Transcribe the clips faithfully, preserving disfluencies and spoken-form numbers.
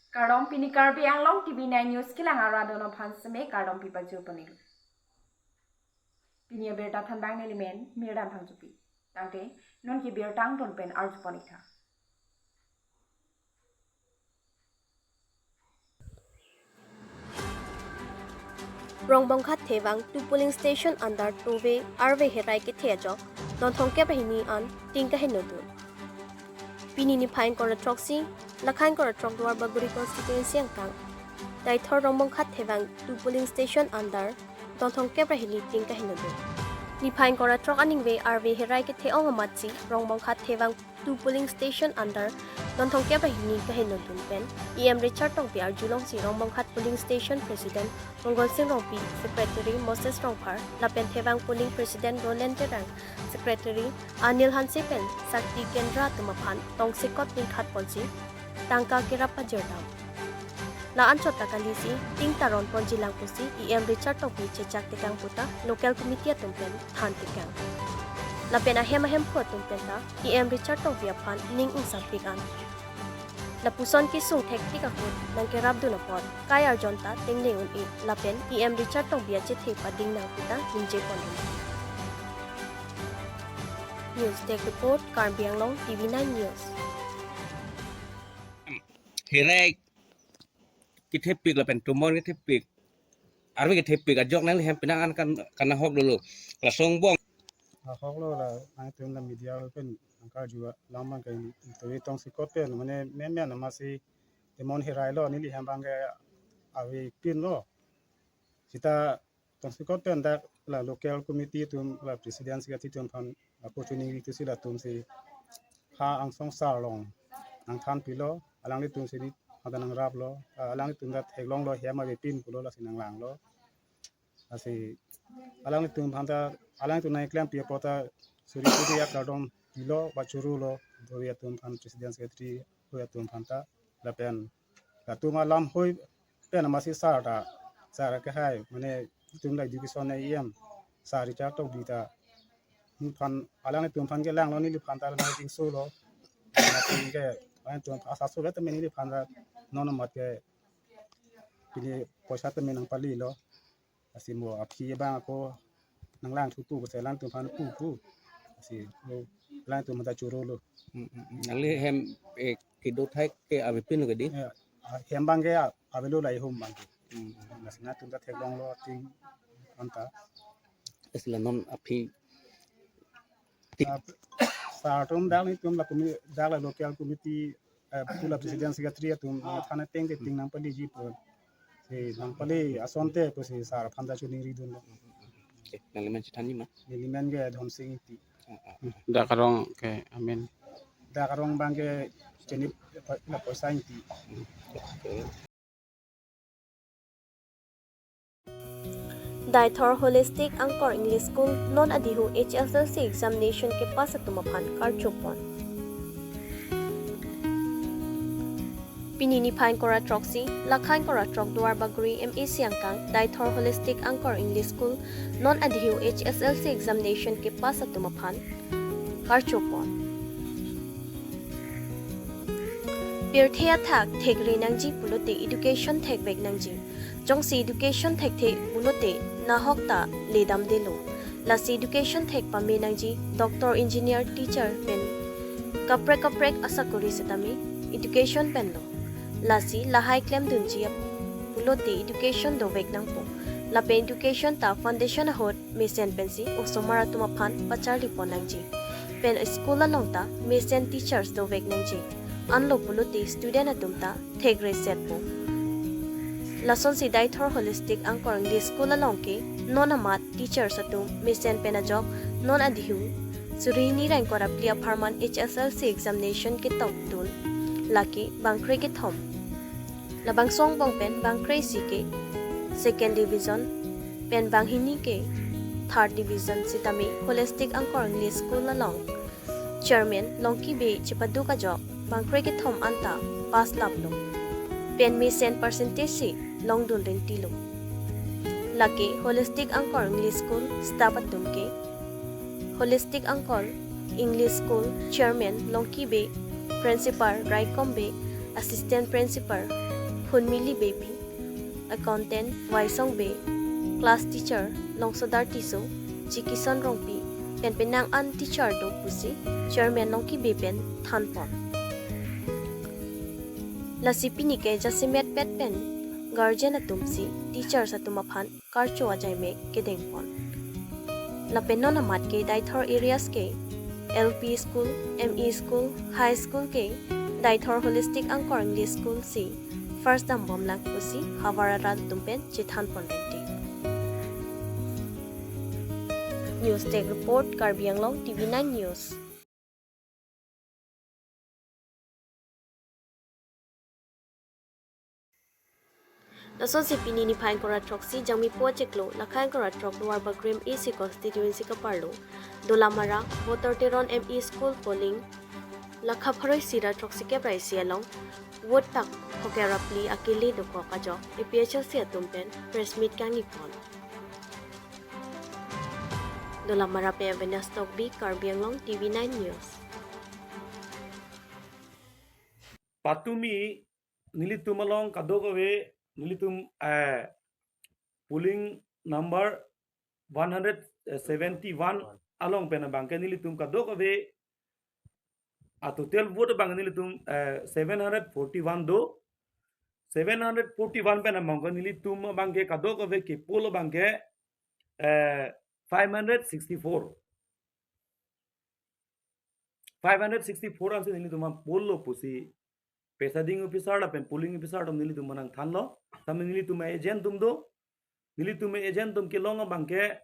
Kardom, pini Karbi Anglong T V nine News kelang arat atum aphan seme kardom pipajir ponlo. Pini abirta thanbang nelimen Mirdan Phangchopi. Tangte non ke birta angton pen arju pon-ik tha. Rongbongkhat Thevang two polling station under tove arve herai kethe ajok, don thomkep ra hini an ting kaheno dun. Pini niphai ingkoi ra throksi, lakha ingkoi ra throk Duarbagori constituency angkang Deithor Rongbongkhat Thevang two polling station under don thomkep ra hini ting kaheno dun. Niphai ingkoi ra throk aningve arve herai kethe ong amatsi Rongbongkhat Thevang two polling station under don thomkep ra hini kaheno dun pen E M Richard Tokbi arjulongsi Rongbongkhat polling station president Mongol Sing Rongpi, secretary Moses Rongphar, lapen Thevang polling president Roland Terang, secretary Anil Hanse pen sakti kendra atum aphan tongsekot ningkhat ponsi tangka kerap pajir dam. La-an chot ta kalisi ting ta ron ponji lang pusi E M Richard Tokbi chechak tekang puta local committee atum pen than tekang. Lapen ahem ahemphu atum pen ta E M Richard Tokbi aphan ning ingsampik an. Lapuson kesung thektik ahut nangkerap dun apot kai arjon ta tengne un-e lapen E M Richard Tokbi achethe pading nang puta ningje pon dun. News Desk Report, Karbi Anglong T V nine News. Herai kethepik lapen tumor kethepik, arve kethepik ajok nangli hem penang an kan, kan ahok dolo. Lason angbong. Ahok lo la, nangtum la media pen nangkarju alam abang ke, tove tongsekot pen mane menmen amatsi temon herai lo, neli hem abang ke avepin lo. Seta tongsekot pen dak la local committee atum, la president secretary atum aphan ako choningri tusi latum si ha angsong sar along nangthan pilo, alanglitum si neli aphan ta nangraplo, ah, alanglitum ta theklonglo, hem avepin pulo, lasi nanglanglo. Lasi alanglitum aphan ta, alanglitum nangklempi apot ta suri suri akardom pilo, ba choro lo, doi atum aphan, president secretary doi atum aphan ta, lapen latum alam hoi pen amatsi sar ta, sar ke hai, mane itum la education a E M, sar Richard Tokbi ta, neli aphan, alanglitum aphan kelanglo, neliphan ta nangchingso lo. Alanglitum ke, alanglitum asa so le tame neliphan ta non amat ke pini poisa tame nangpalilo. Lasi mo aphi abang ako nanglang thupo pusi alanglitum aphan pupo. Lasi mo alanglitum ta choro lo. Hmm, hmm, hmm. Nangli hem, eh, kedo thai ke avepin lo ke dei? Eh, ah, hem abang ke a-, avelo, lahai hum abang ke. Hmm. Lasi nangtum ta theklonglo ting anta. Lasi la non aphi. Ah, sar atum dak nelitum la commi-, dak la local committee, eh, pu la president secretary atum, eh, than ateng ke ting nangpaliji pu. Si nangpale asonte pusi sar aphan ta choningri dunlo. Eh, nangli men chethanji ma? Neli men ke Dhonsing Ingti. Ah, ah. Dak arong ke amen. Dak arong abang ke chenip la Poisa Ingti. Okay. Deithor Holistic Angkor English School non adihu H S L C examination kepass atum aphan karcho pon. Pini niphai ingkoi ra throksi, lakha ingkoi ra throk Duarbagori M A C angkang Deithor Holistic Angkor English School non adihu H S L C examination kepass atum aphan karcho pon. Pirthe athak thekre nangji pulote education thekvek nangji. Jongsi education thekthe pulote nahok ta ledamdelo. Lasi education thek pame nangji, doctor, engineer, teacher pen kaprek kaprek asakori setame education penlo. Lasi lahai klemdunji ap-, pulote education dovek nangpo. Lapen education ta foundation ahut mesen pensi osomar atum aphan pacharli pon nangji. Pen school along ta mesen teachers dovek nangji. Anlo pulote student atum ta thekre setpo. Lasonsi Deithor Holistic Angkor English School along ke non amat teachers atum mesen pen ajok non adihu suri hini ra ingkoi ra phli apharman H S L C examination ketokdun, lake bangkre kethom. Labangso angbong pen bangkre isi ke second division, pen banghini ke third division setame Holistic Angkor English School along chairman Longki Bey chepaduk ajok bangkre kethom anta pass laplo. Pen mesen percentage si longdun rintilo. Lake Holistic Angkor English School staff atum ke Holistic Angkor English School chairman Longki Bey, principal Raikom Bey, assistant principal Phunmili Beypi, accountant Waisong Bey, class teacher Longsodar Tisso, Chikison Rongpi, pen penang an teacher do pusi Chairman Longki Bey pen thanpon. Lasi pini ke jasemet pet pen guardian atum si teachers atum aphan karcho ajai me kedengpon. Lapen non amat ke Deithor areas ke L P school, M E school, high school ke Deithor Holistic Angkor English School si first dambomlang pusi havar arat atum pen chethanpon rente. News Desk Report, Karbi Anglong T V nine News. Lasonsi pini niphai ingkoi ra throksi Jangmipo achiklo, lakha ingkoi ra throk Lower Bagrim A C constituency kaparlo Dolamara Voter Teron M E School polling lakha pharo isi ra throksi kep ra isi along vote tak phokep ra phli akele dokok ajok A P H L C atum pen press meet kangnipon. Dolamara pen Venus Tokbi, Karbi Anglong T V nine News. Patumi nelitum along kadokave nelitum, eh, polling number one hundred seventy-one along pen abangke nelitum kadokave a total vote abang nelitum, eh, seven hundred forty-one do. Seven hundred forty-one pen abangke nelitum abangke kadokave ke poll abangke, eh, five hundred sixty-four. Five hundred sixty-four ansi nelitum aphan poll lo pusi presiding officer lapen polling officer atum nelitum aphan nangthanlo. Tame nelitum agent atum do. Nelitum agent atum kelong abangke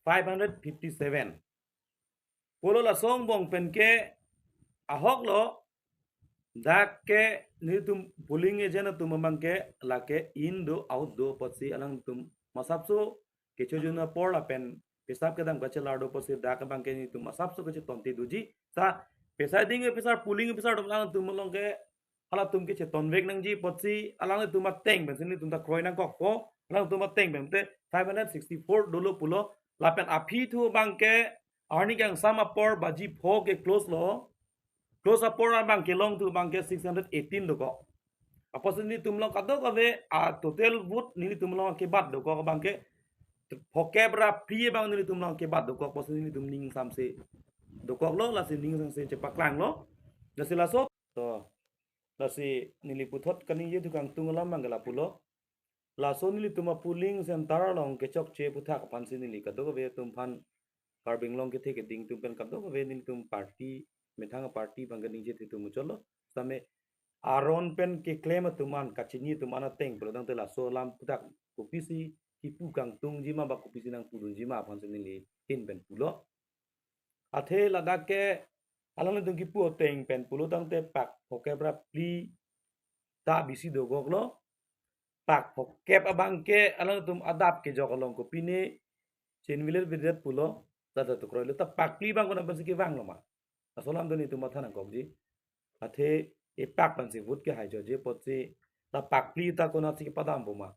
five hundred fifty-seven. Pulo laso angbong pen ke ahok lo, dak ke nelitum polling agent atum abangke lake in do out do apotsi alangtum masapso kechojun apor lapen pisap kedam kachelar do apotsi dak abangke nelitum masapso kechetonte doji. Ta presiding officer, polling officer atum alangtum along ke halatum ke chetonvek nangji apotsi alangtum ateng pensi nelitum ta kroi nangkokpo, alangtum ateng pen te five hundred sixty-four dolo pulo. Lapen aphi thu abangke arni kangsam apor baji pho ke close lo. Close apor abangke long thu abangke six hundred eighteen dokok. Apotsi nelitum along kadokave a total vote nelitum along kebat dokok abangke phokep ra phli abang nelitum along kebat dokok apotsi nelitum ning samse dokok lo, lasi ning samse chepaklang lo. Lasi laso to, lasi neli puthot kaningje thu kangtung alam abangke lapulo. Laso nelitum a polling center along kechokche aphuthak aphansi neli kadokave atum aphan, Karbi Anglong kethe keding atum pen kadokave nelitum party, methang party abangke ningje thetum muchotlo. Tame aron pen keklem atum an, kachini atum an ateng pulo tangte laso alam aphuthak kopisi kipu kangtungji ma ba kopisi nangpudunji ma aphansi neli ahin pen pulo. Athe ladak ke alanglitum kipu ateng pen pulo tangte pak phokep ra phli ta bisi dokok lo. Pak phokep abangke alangtum adap kejok along kopine chinvilet videt pulo, ta ta tukroi lo, ta pak phli abang konat pensi kevang lo ma. Laso alam do nelitum matha nangkokji. Athe epak pensi vote kehai joje apotsi ta pak phli ta konatsi kepadampo ma.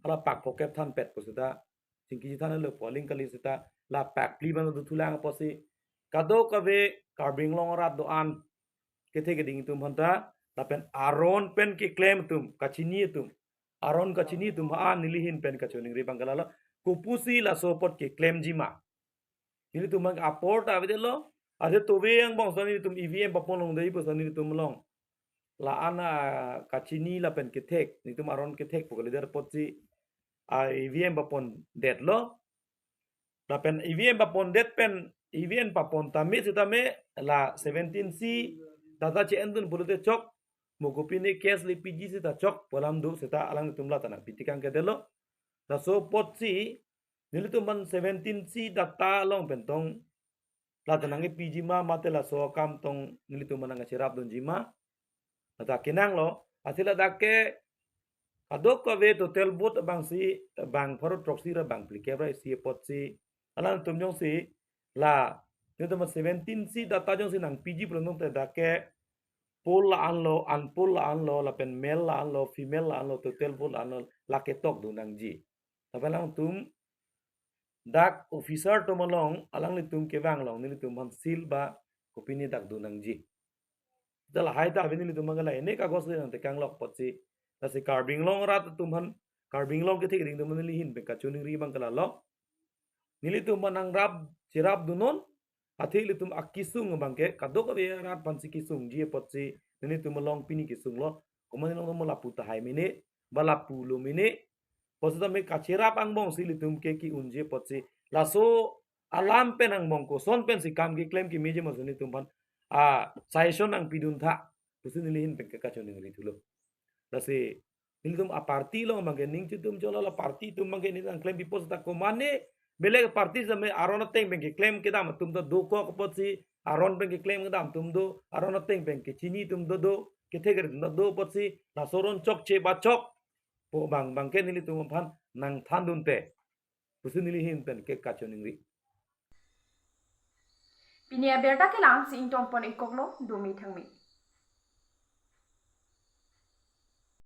Hala pak phokep thanpet pusita chingki than lo, polling kali sita la pak phli abang dothulang apotsi kadokave Karbi Anglong arat do-an kethe keding atum aphanta lapen aron pen keklem atum, kachini atum, aron kachini atum ha neli ahin pen kachiningri abangke lalo, kopusi laso apot keklemji ma. Nelitum abang apor ta avedetlo. Athe tove angbong sita nelitum E V M papon longdei pu sita nelitum along la-an a kachini lapen kethek, nelitum aron kethek pu kalidet apotsi a E V M papondetlo. Lapen E V M papondet pen E V M papon tame sitame la seventeen C data che-endun pulote chok, mo kopine case le P G sita chok pu alam do sita alangtum la ta nangpitikang kedetlo. Laso apotsi nelitum aphan seventeen C data along pen tong la ta nangkepiji ma mate laso akam tong nelitum aphan nangkacherapdunji ma. La ta kenanglo, athe ladak ke kadokave total vote abangsi bang pharo throksi ra bang phlikep ra isi apotsi alangtum jongsi la nelitum seventeen C data jongsi nangpiji pulo tangte dak ke poll la-an lo, unpoll la-an lo, lapen male la-an lo, female la-an lo, total vote la-an lo, lake tokdun nangji. Lapen alangtum dak officer atum along alanglitum kevang along nelitum aphan seal ba kopine dak do nangji. Jala hai ta abini nelitum abang ke la ene kagos le nangtekang lok apotsi, lasi Karbi Anglong arat atum aphan, Karbi Anglong kethe keding atum aphan neli ahin pen kachiningri abang ke la lo. Nelitum aphan nangrap cherapdunnon, athe ilitum akesung abang ke kadokave arat aphansi kesungji apotsi, nelitum along pini kesunglo. Komat nelitum lapu tahai mene, ba lapu lo mene, apotsi tame kacherap angbongsi ilitum ke ke-unji apotsi, laso alam pen angbong koson pensi kam keklem kemeji ma pusi nelitum aphan a suggestion nangpidun tha pusi neli ahin pen ke kachiningri thulo. Lasi nelitum a party along abang ke ning chitum cholo, la party atum abang ke neli nangklem pipo seta komatne belek party same aron ateng pen keklem kedam atum ta dokok apotsi, aron pen keklem kedam atum do, aron ateng pen kechini atum do do, kethe kere atum ta do apotsi, laso aron chokche ba chokpo abang abang ke nelitum aphan nangthandunte pusi neli ahin pen ke kachiningri. Pini abirta kelang si ingtonpon-ikoklo, dumi thangmi.